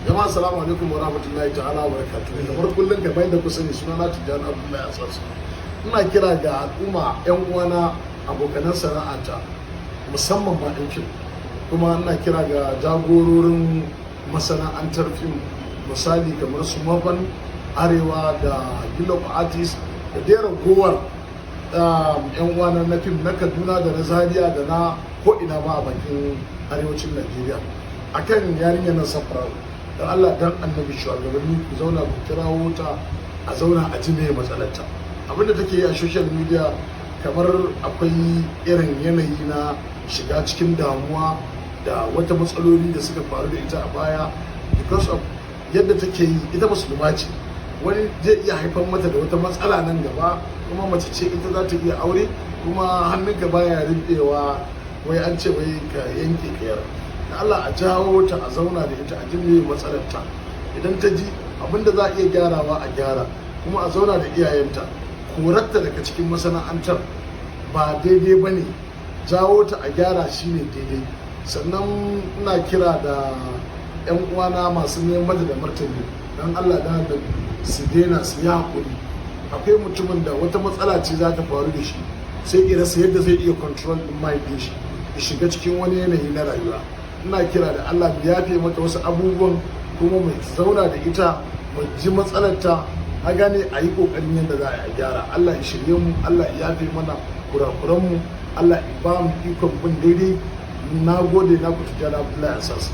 Jama'a, assalamu alaikum wa rahmatullahi ta'ala wa barakatuh. Kamar kullum, kamar yadda ku sani, suna na Tijjani Abdullahi Asas. Ina kira ga al'umma, yan uwana, abokanan sana'ata, musamman ma ɗan fim, kuma ina kira ga jagororin masana'antar fim, misali kamar su Mafan Arewa da Guild of Artists da dai ragowar yan uwana na fim na Kaduna da na Zaria da na ko'ina ma a bakin arewacin Najeriya, akan yarinyar nan Safara'u. Dan Allah dan Annabi, shugabanni, ku zauna, ku kirawo ta, a zauna a ji meye matsalarta. Abinda take yi a social media kamar akwai irin yanayi na shiga cikin damuwa da wata matsaloli da suka faru da ita a baya. Because of yadda take yi, ita musulma ce, wani zai iya haifar mata da wata matsala nan gaba. Kuma mace ce ita, za ta iya aure, kuma hannunka baya rinɗewa, wai an ce wai ka yanke kayar da Allah. A jawo ta, a zauna da ita, a ji me matsalarta. Idan ta ji, abinda za a iya gyarawa a gyara, kuma a zauna da iyayenta. Korarta daga cikin masana'antar ba daidai ba ne, jawo ta a gyara shine daidai. Sannan ina kira da 'yan uwana masu neman mata da martani, don Allah da su daina, su yi haƙuri. Akwai mutumin da wata matsala ce za ta faru da shi, sai ya rasa yadda zai iya control din mind din shi, ya shiga cikin wani yanayi na rayuwa. Ina kira da Allah mu yafe mata wasu abubuwan, kuma mu zauna da ita mu ji matsalarta, a gane, a yi kokarin yadda za a gyara. Allah ya shirye mu, Allah ya yafe mana kurakuran mu, Allah ya ba mu ikon bin daidai. Na gode, na ku Tijjani Abdullahi Asas.